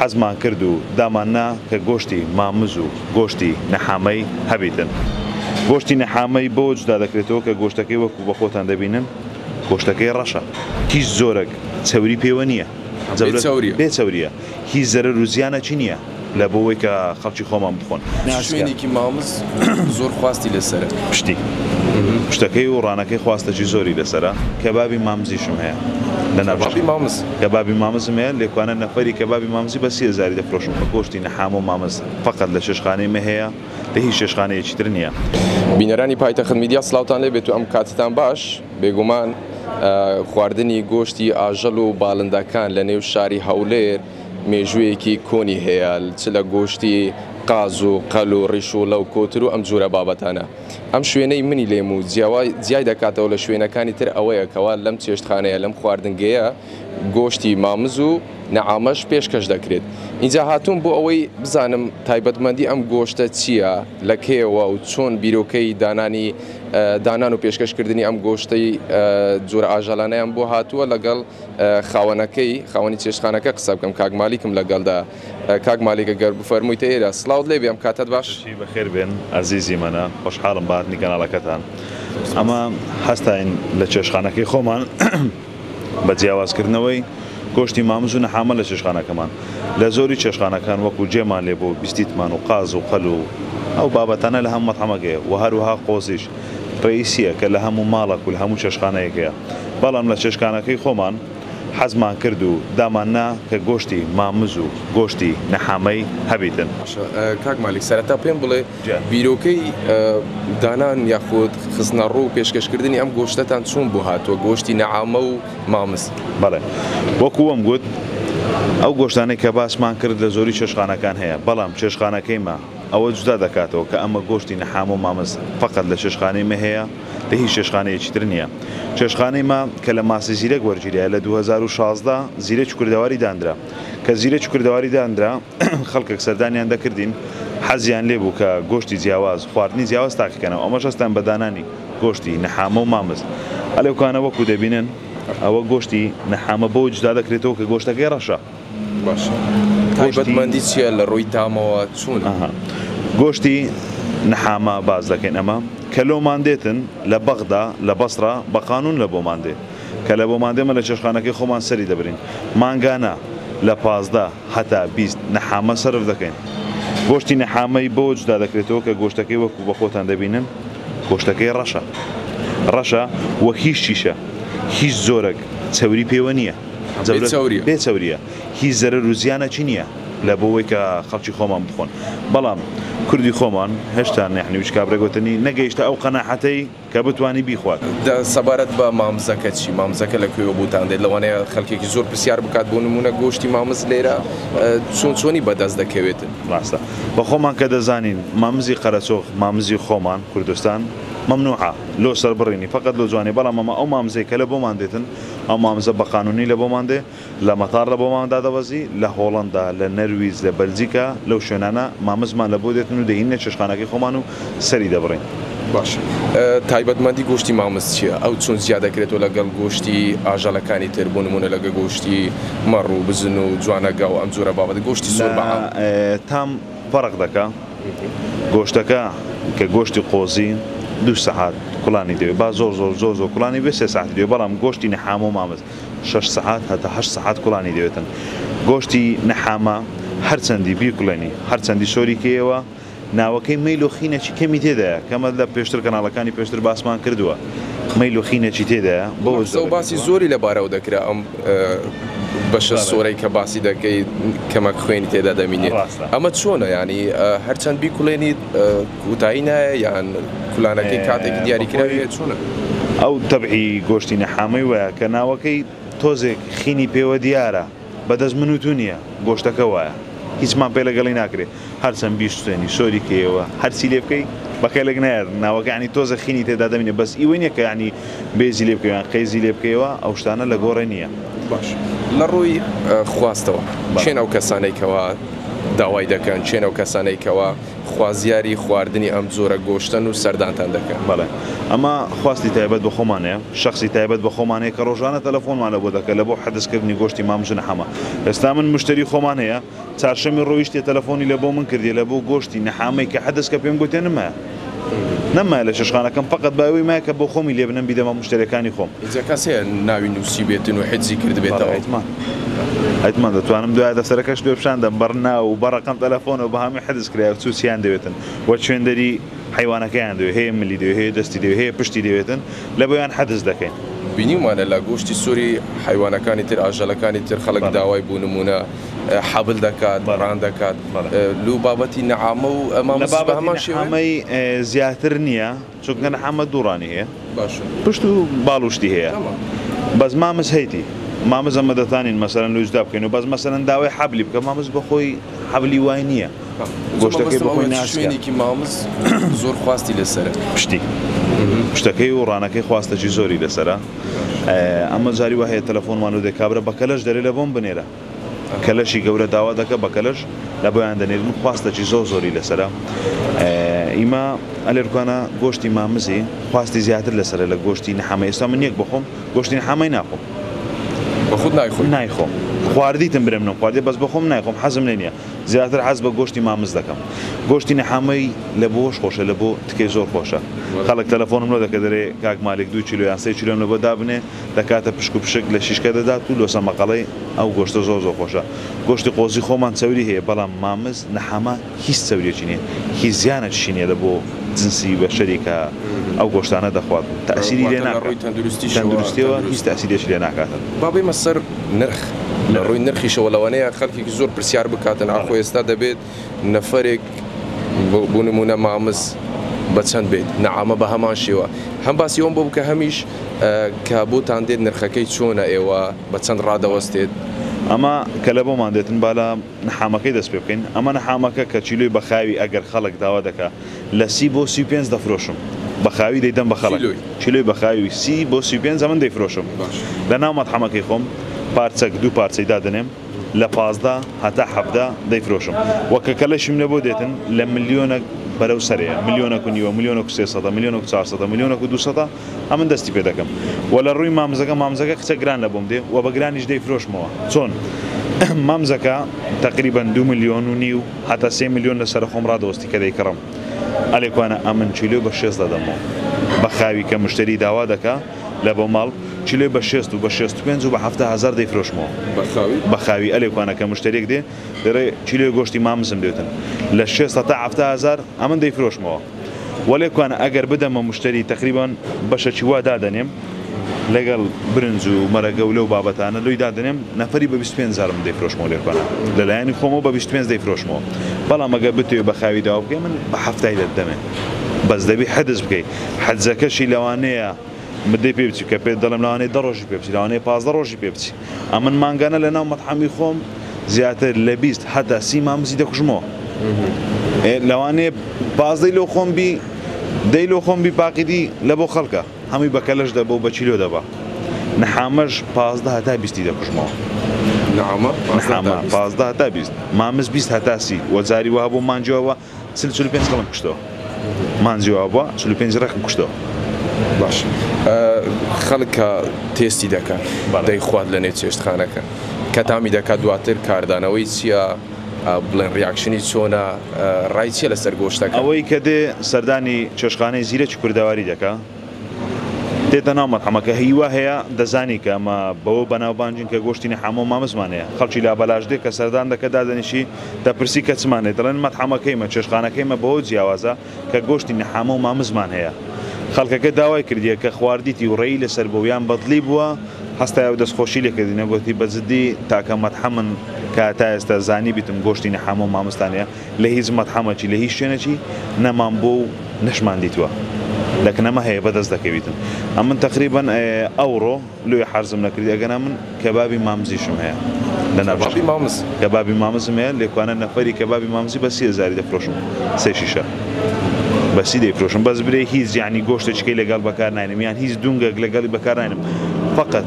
حەزمان کرد و دامان نا کە گۆشتی مامز و گۆشتی نەحامەی هەبیتن. گۆشتی نەحامەی بەوە جودا دەکرێتەوە کە گۆشتەکەی وەکو بە خۆتان دەبینن گۆشتەکەی ڕەشە. هیچ جۆرەک چەوری پێوە نییە. بێ چەوریە. بێ چەوریە. هیچ زەرەر و زیانەکی نییە لە بۆوەی کە خەڵکی خۆمان بخۆن. چ شوێنێکی مامز زۆر خواستی لەسەرە؟ پشتی. پشتەکەی و ڕانەکەی خواستەکی زۆری لەسەرە. کەبابی مامزیشم هەیە لە ناوچە. کەبابی مامز؟ کەبابی مامزم هەیە لێکوانە نەفەری کەبابی مامزی بە 30 هەزاری دەفرۆشم. گۆشتی نەحامە و مامز فەقەت لە چێشتخانەی مە هەیە لە هیچ چێشتخانەیەکی تر نییە. بینەرانی پایتەخت میدیا سڵاوتان لێ بێت و ئەم کاتتان باش. بێگومان خواردنی گۆشتی ئاژەڵ و باڵندەکان لە نێو شاری هەولێر مێژوویەکی کۆنی هەیە، چ لە گۆشتی قاز و قەل و ڕیشوڵە و کۆتر و ئەم جورە بابەتانە. ئەم شوێنەی منی لێم و جیای دەکاتەوە لە شوێنەکانی تر ئەوەیە کەوا لەم چێشتخانەیە، لەم خواردنگەیە گۆشتی مامز و نەعامەش پێشکەش دەکرێت. ئینجا هاتووم بۆ ئەوەی بزانم تایبەتمەندی ئەم گۆشتە چییە، لە کەیەوە و چۆن بیرۆکەی دانانی دانان و پێشکەشکردنی ئەم گۆشتەی جۆرە ئاژەڵانەیان بۆ هاتووە، لەگەڵ خاوەنەکەی، خاوەنی چێشتخانەکە قسە بکەم. کاک مالیکم لەگەڵدا. کاک مالیک گەر بفەرموویتە ئێرە. سڵاوت لێ بێ، ئەم کاتەت باش. بەخێر بێن ئەزیزی منە، خۆشحاڵم بە هاتنی کەناڵەکەتان. ئەمە هەستاین لە چێشتخانەکەی خۆمان بە جیاوازکردنەوەی گۆشتی مامز و نەحامە لە چێشتخانەکەمان. لە زۆری چێشتخانەکان وەکو جێمان لێ بوو بیستیتمان و قاز و قەل و ئەو بابەتانە لە هەموو مەتعەمەکەیە و هەروەها قۆزیش ڕئیسیە کە لە هەموو ماڵەک و لە هەموو چێشتخانەیەک هەیە، بەڵام لە چێشتخانەکەی خۆمان حەزمان کرد و دامان نا کە گۆشتی مامز و گۆشتی نەحامەی هەبیتن. باشە کاک مالیک، سەرەتا پێم بڵێ بیرۆکەی دانان یاخود خستنەڕوو و پێشکەشکردنی ئەم گۆشتەتان چۆن بۆ هاتووە، گۆشتی نەعامە و مامز؟ بەڵێ وەکو وەم گوت ئەو گۆشتانەی کە باسمان کرد لە زۆری چێشتخانەکان هەیە، بەڵام چێشتخانەکەی مە ئەوە جودا دەکاتەوە کە ئەمە گۆشتی نەحامە و مامز فەقەت لە چێشتخانەی مە هەیە لە هیچ چێشتخانەیەکی تر نییە. چێشتخانەی مە کە لە ماسی زیرەک وەرگیرایە لە 2016 زیرەکی کوردەواری داندرا. کە زیرەکی کوردەواری داندرا خەڵکێک سەردانیان دەکردین حەزیان لێ بوو کە گۆشتی جیاواز خواردنی جیاواز تاقیکەنەوە، ئەمەش هەستان بە دانانی گۆشتی نەحامە و مامز. ئەلێوکانە وەکو دەبینن ئەوە گۆشتی نەحامە بەوە جودا دەکرێتەوە کە گۆشتەکەی ڕەشە. باشە تایبەتمەندی چییە لە ڕووی تامەوە چۆنە؟ گۆشتی نەحامە باس دەکەین ئەمە کە لۆمان دێتن لە بەغدا لە بەسڕە بە قانون لە بۆمان دێ کە لە بۆمان دێمە لە چێشتخانەکەی خۆمان سەری دەبرین مانگانە لە 15 هەتا 20 نەحامە سەرف دەکەین. گۆشتی نەحامەی بەوە جودا دەکرێتەوە کە گۆشتەکەی وەکو بە خۆتان دەبینن گۆشتەکەی ڕەشە ڕەشە و هیچ شیشە هیچ جۆرەک چەوری پێوە نییە. بێ چەوریە. هیچ زەرەر و زیانەکی نییە لە بۆوەی کە خەڵکی خۆمان بخۆن، بەڵام کوردی خۆمان هێشتا یەعنی ویچ کابرای گۆتەنی نەگەیشتە ئەو قەناعەتەی کە بتوانی بیخوات. سەبارەت بە مامزەکە چی؟ مامزەکە لە کوێوە بۆتان دێت؟ لەوانەیە خەڵکێکی زۆر پرسیار بکات، بۆ نموونە گۆشتی مامز لێرە چۆن چۆنی بەدەست دەکەوێت؟ ڕاستە بە خۆمان کە دەزانین مامزی قەرەچۆغ مامزی خۆمان کوردستان مەمنوعە لۆ سەربڕینی فەقەت لۆ جوانی، بەڵام ئەمە ئەو مامزەی کە لە بۆمان دێتن ئەو مامزە بە قانونی لە بۆمان دێ، لە مەتار لە بۆمان دادەبەزی، لە هۆڵەندا، لە نەرویج، لە بەلجیکا، لەو شوێنانە مامزمان لە بۆ دێتن و دەهیننە چێشتخانەکەی خۆمان و سەری دەبڕین. باشە تایبەتمەندی گۆشتی مامز چییە؟ ئەو چۆن جیا دەکرێتەوە لەگەڵ گۆشتی ئاژەڵەکانی تر، بۆ نموونە لەگەڵ گۆشتی مەڕ و بزن و جوانەگا و ئەم جۆرە بابەتە، گۆشتی سوور بە عام؟ لە تام فەرق دەکا، گۆشتەکە کە گۆشتی قۆزی دوو سەعات کوڵانی دەوێت، با زۆر زۆر زۆر زۆر کوڵانی بێت سێ سەعاتی دەوێت، بەڵام گۆشتی نەحامە و مامز 6 سەعات هەتا 8 سەعات کوڵانی دەوێتن. گۆشتی نەحامە هەرچەندی بیکوڵێنی هەرچەندی سۆری کەیەوە ناوەکەی مەیل و خینێکی کەمی تێدایە، کەمە لە پێشتر کەناڵەکانی پێشتر باسمان کردووە مەیل و خینێکی تێدایە. بەوە قسە و باسی زۆری لەبارەوە دەکرا، ئەم بەشە سۆرەی کە باسی دەکەی کەمەک خوێنی تێدا دەمینێت، ئەمە چۆنە؟ ینی هەرچەند بیکوڵێنیت کوتایی نایە یان کولانەکەی کاتێکی دیاریکراوی چۆنە؟ ئەو تەبعی گۆشتی نەحامەی وایە کە ناوەکەی تۆزێک خینی پێوە دیارە، بەدەست من و تو نییە، گۆشتەکە وایە هیچمان پێ لەگەڵی ناکرێ، هەرچەند بیسوتێنی سۆری کەیەوە هەرچی لێ بکەی بەکەلک نایەت، ناوەکە ینی تۆزە خینی تێدا دەمینێ، بەس ئیوە نییە کە ینی بێزی لێ بکەی یان قەیزی لێ بکەیەوە، ئەو شتانە لە گۆڕێ نییە. باش لە ڕووی خواستەوە کێن ئەو کەسانەی کەوا داوای دەکەن، کێن ئەو کەسانەی کەوا خوازیاری خواردنی ئەم جۆرە گۆشتەن و سەردانتان دەکەن؟ بەڵێ ئەمە خواستی تایبەت بە خۆمان هەیە، شەخسی تایبەت بە خۆمان هەیە کە ڕۆژانە تەلەفۆنمان لە بۆ دەکە لە بۆ حەدس کردنی گۆشتی مامز و نەحامە. ئێستا من مشتەری خۆمان هەیە چارشەمی ڕۆیشتیە تەلەفۆنی لە بۆ من کردیە لە بۆ گۆشتی نەحامەی کە حەدس کە پێم گوتێ نمایە نەمایە لە چێشتخانەکەم فەقەت با ئەوەی مایە کە بۆ خۆمی لێ بنەم بیدەمە مشتەریەکانی خۆم. ئینجا کەس هەیە ناوی نووسیبێتن و حجزی کردبێتەوە؟ بەڵێ حەتمان حەتمان دەتوانم دوایە دەفتەرەکەشت پێ پیشان دەم بە ناو و بە ڕەقەم تەلەفۆنەوە بە هەمووی حجز کرایە و چوو چیان دەوێتن و چوێندەری حەیوانەکەیان دەوێت هەیە ملی دەوێت هەیە دەستی دەوێت هەیە پشتی دەوێتن لە بۆیان حجز دەکەین. بینیومانە لە گۆشتی سوری حەیوانەکانی تر ئاژەلەکانی تر خەڵک داوای بۆ نموونە حەبل دەکات ڕان دەکات لو بابەتی نەعامە و لە بابەتی نەعامەی زیاتر نییە چونکە نەعامە دوو ڕانی هەیە پشت و باڵ و شتی هەیە بەس مامز هەیتی مامز ئەمە دەتانین مەسەلەن لۆ جودا بکەین و بەس مەسەلەن داوای حەبلی بکە مامز بەخۆی حەبلی وای نییە گۆشتەکەی بەخۆی ناسکە شوێنێکی مامز زۆر خواستی لەسەرە پشتی پشتەکەی و ڕانەکەی خواستەکی زۆری لەسەرە ئەمە جاری وا هەیە تەلەفۆنمان لۆ دێ کابرا بە کەلەش دەرێ لە بۆم بنێرە کەلەشی گەورە داوا دەکە بە کەلەش لە بۆیان دەنێرن خواستەکی زۆر زۆری لەسەرە ئیمە ئەلێرکانە گۆشتی مامزی خواستی زیاتر لەسەرە لە گۆشتی نەحامە ئێستا من یەک بخۆم گۆشتی نەحامەی ناخۆم بەخۆت نایخۆی؟ نایخۆم خواردیتم برێم نەم خواردێ بەس بەخۆم نایخۆم حەزم لێ نییە زیاتر حەز بە گۆشتی مامز دەکەم گۆشتی نەحامەی لە بۆش خۆشە لە بۆ تکەی زۆر خۆشە خەڵک تەلەفۆنم لۆ دەکە دەرێ کاک مالک دوو کیلۆ یان سێ کیلۆم لە بۆ دابنێ دەکاتە پشک و پشک لە شیشکە دەدات و لۆسە مەقەڵەی ئەو گۆشتە زۆر زۆر خۆشە گۆشتی قۆزی خۆمان چەوری هەیە بەڵام مامز نەحامە هیچ چەوریەکی نیە هیچ زیانەکیشی نیە لە بۆ جنسی بەشەری کە ئەو گۆشتانە دەخوات تەئسیری لێ واتە لە ناکات ڕووی تەندروستیشەوە تەندروستیەوە هیچ تەندروستە. تەئسیرێکی لێ ناکاتن. با بێمە سەر نرخ لە ڕووی نرخیشەوە لەوانەیە خەڵکێکی زۆر پرسیار بکاتن بەڵێ. ئاخۆ ئێستا دەبێت نەفەرێک بۆ نموونە مامز بە چەند بێت نەعامە بە هەمان شێوە هەم باسی ئەوم بۆ بکە هەمیش کە بۆتان دێت نرخەکەی چۆنە ئێوە بە چەند ڕادەوەستێت؟ ئەمە کە لە بۆمان دێتن با لە نەحامەکەی دەست پێ بکەین ئەمە نەحامەکە کە کیلۆی بە خاوی ئەگەر خەڵک داوا دەکا لە 30 بۆ 35 دەفرۆشم بە خاوی دەیدەم بە خەڵک کیلۆی؟ کیلۆی بە خاوی 30 بۆ 35 ئەمن دەیفرۆشم باش. لە ناو مەتحەمەکەی خۆم پارچەک دوو پارچەی دادەنێم لە 15 هەتا 17 دەیفرۆشم وە کە کەلەشیم لە بۆ دێتن لە ملیۆنەک بەرەو سەرەیە ملیۆنەک و نیوە ملیۆنەک و سێسەدە ملیۆنەک و چارسەدە ملیۆنەک و دووسەدە ئەمن دەستی پێ دەکەم وە لە ڕووی مامزەکە مامزەکە کچە گران لە بۆم دێ وە بە گرانیش دەیفرۆشمەوە چۆن مامزەکە تەقریبەن دوو ملیۆن و نیو هەتا سێ ملیۆن لە سەرە خۆم ڕادەوەستی کە دەیکڕم ئەلێکوانە ئەمن کیلۆ بە شێست دەدەمەوە بە خاوی کە مشتەری داوا دەکا لە بۆ ماڵ کیلۆی بە شێست و بە 65 و بە 70 هەزار دەیفرۆشمەوە بە خاوی بە خاوی ئەلێکوانە کە مشتەریەک دێ دەرێ کیلۆی گۆشتی مامزم دێتن لە شێست هەتا 70 هەزار ئەمن دەیفرۆشمەوە وەلێ کوانە ئەگەر بدەمە مشتەری تەقریبەن بەشەکی وا دادەنێم لەگەڵ برنج و مەرەگە و لەو بابەتانە لۆی دادەنێم نەفەری بە 25 هەزار من دەیفرۆشمەوە لێ کوانە لەلایەنی خۆمەوە بە 25 دەیفرۆشمەوە بەڵام ئەگەر بتەوێ بە خاوی داوا بکەی من بە حەفتای دەتدەمێ بەس دەبی حەدس بکەی حەجەکەشی لەوانەیە مدەی پێ بچی کە پێت دەڵێم لەوانەیە دە ڕۆژی پێ بچی لەوانەیە 15 ڕۆژی پێ بچی ئەمن مانگانە لە ناو مەتحەمی خۆم زیاتر لە 20 هەتا سی مامزی دەکوژمەوە لەوانەیە پازدەی لۆ خۆم بی دەی لۆ خۆم بی باقی دی لە بۆ خەڵکە هەمووی بە کەلەش دەبە و بە کیلۆ دەبا نەحامەش پازدە هەتا بیستی دەکوژمەوە نەعامە نەحامە پازدە هەتا بیست مامز بیست هەتا سی وە جاری وەها بۆ مانجەوە چل 45 خەڵم کوشتەوە مانجی وا بووە 45 ڕێکم کوشتەوە. باش خەڵک کە تێستی دەکات دەیخوات لە نێو چێشتخانەکە کە تامی دەکات دواتر کاردانەوەی چییە بڵێن reaction ی چۆنە ڕای چییە لەسەر گۆشتەکە؟ ئەوەی کە دێ سەردانی چێشتخانەی زیرەکی کوردەواری دەکا دێتە ناو مەتعەمەکە هیوا هەیە دەزانی کە ئەمە بەوە بەناوبانگین کە گۆشتی نەحامە و مامزمان هەیە خەڵکی لابەلاش دێ کە سەردان دەکە دادەنیشی دەپرسی کە چمان هەیە دەڵێن مەتعەمەکەیمە چێشتخانەکەیمە بەوە جیاوازە کە گۆشتی نەحامە و مامزمان هەیە خەڵکەکە داوای کردیە کە خواردیتی و ڕێی لەسەر بوو یان بەدڵی بووە هەستایە و دەستخۆشی لێ کردینە گۆتی بە جدی تاکە مەتحەمن کە تا ئێستا زانیبیتم گۆشتی نەحامە و مامزتان هەیە لە هیچ مەتحەمەکی لە هیچ شوێنێکی نەمان بۆ و نەشمان دیتوە لەکنەمە هەیە بەدەست دەکەویتن ئەمن تەقریبەن ئەوڕۆ لۆیە حەرزم نەکردی ئەگەنا من کەبابی مامزیشم هەیە لە ناو کەبابی مامز کەبابی مامزم هەیە لێکوانە نەفەری کەبابی مامزی بە سی هەزاری دەفرۆشم سێ شیشە بە سی دەیفرۆشم بەس برێ هیچ یعنی گۆشتێکەی لەگەڵ بەکار ناینم یان هیچ دونگەک لەگەڵی بەکار ناینم فقط.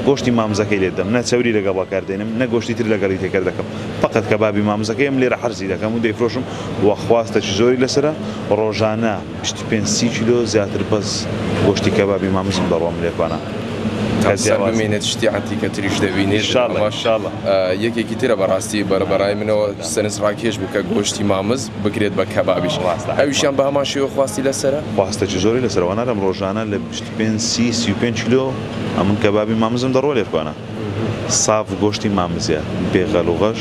گۆشتی مامزەکەی لێ دەم، نە چەوری لەگەڵ بەکار دێنم، نە گۆشتی تر لەگەڵی تێکەر دەکەم، فەقەت کەبابی مامزەکەیم لێرە حەرزی دەکەم و دەیفرۆشم و خواستەکی زۆری لەسەرە، ڕۆژانە 25 30 کیلۆ زیاتر بەس گۆشتی کەبابی مامزم دەڕوەم لێکوانە. تا سەر بمێنێت شتی عەنتیکە تریش دەبینێت. ئینشاڵڵا ئینشاڵڵا. یەکێکی ترە بەڕاستی بەڕای منەوە سەرنج ڕاکێش بوو کە گۆشتی مامز بکرێت بە کەبابیش. ڕاستە. ئەویشیان بە هەمان شێوە خواستی لەسەرە؟ خواستێکی زۆری لەسەرە وانالێم ڕۆژانە لە 25 30 35 کیلۆ ئەمن کەبابی مامزم دەڕوا لێرکوانە ساف گۆشتی مامزە بێ غەل و غەش.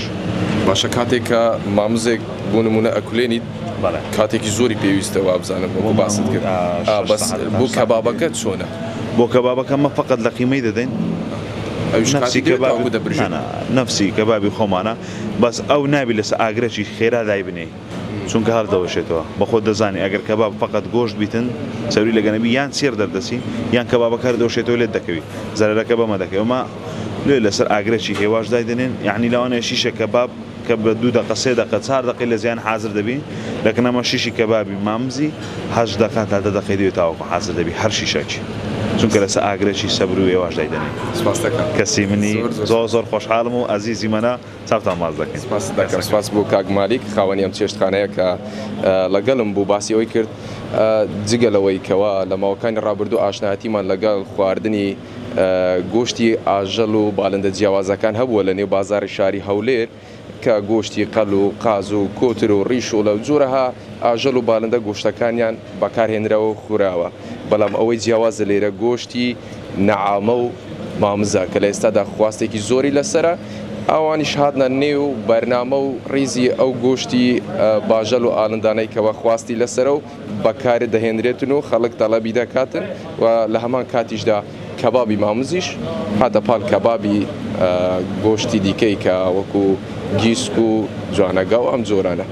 باشە کاتێک کە مامزێک بۆ نمونە ئەکولێنیت بەڵێ. کاتێکی زۆری پێویستە وابزانم وەکو باست کرد ئا بەس بۆ کەبابەکە چۆنە؟ بۆ کەبابەکە مە فەقەت لە قیمەی دەدەین ئەویش نەفسی کاتی دەوێت کەبابی تاوەکو دەبرژێت؟ نا نا نەفسی کەبابی خۆمانە بەس ئەو نابی لەسە ئاگرەکی خێرا دایبنێی چونکە هەر دەوەشێتەوە بەخۆت دەزانی ئەگەر کەباب فەقەت گۆشت بیتن چەوری لەگەنەبی یان چێر دەردەچی یان کەبابەکە هەر دەوشێتەوە لێت دەکەوی زەرەرەکە بەمە دەکەوی ئەمە لێ لەسەر ئاگرەکی هێواش دایدەنێن یەعنی لەوانەیە شیشە کەباب کە بە دوو دەقە سێ دەقە چار دەقەی لە زیان حازر دەبی لەکن ئەمە شیشی کەبابی مامزی هەشت دەقە تا دە دەقەی دەوێت تاوەکو حازر دەبی هەر شیشەکی چونکە لەسەر ئاگرەکی سەبر و هێواش دایدەنێن سپاس دەکەم کەسی منی زۆر زۆر زۆر زۆر خۆشحاڵم و ئەزیزی منە چاوتان ماچ دەکەین. سپاست دەکەم. سپاس بۆ کاک مالیک خاوەنی ئەم چێشتخانەیە کە لەگەڵم بوو باسی ئەوەی کرد جگە لەوەی کەوا لە ماوەکانی ڕابردوو ئاشنایەتیمان لەگەڵ خواردنی گۆشتی ئاژەڵ و بالندە جیاوازەکان هەبووە لە نێو بازاڕی شاری هەولێر کە گۆشتی قەل و قاز و کۆتر و ڕیشوڵە و جۆرەها ئاژەڵ و بالندە گۆشتەکانیان بەکارهێنراوە و خوراوە بەڵام ئەوەی جیاوازە لێرە گۆشتی نەعامە و مامزە کە لە ئێستادا خواستێکی زۆری لەسەرە، ئەوانیش هاتنە نێو بەرنامە و ڕیزی ئەو گۆشتی باژەل و ئالندانەی کەوا خواستی لەسەرە و بەکار دەهێنرێتن و خەڵک تەڵەبی دەکاتن و لە هەمان کاتیشدا کەبابی مامزیش هاتە پاڵ کەبابی گۆشتی دیکەی کە وەکو گیسک و جوانەگا و ئەم جۆرانە.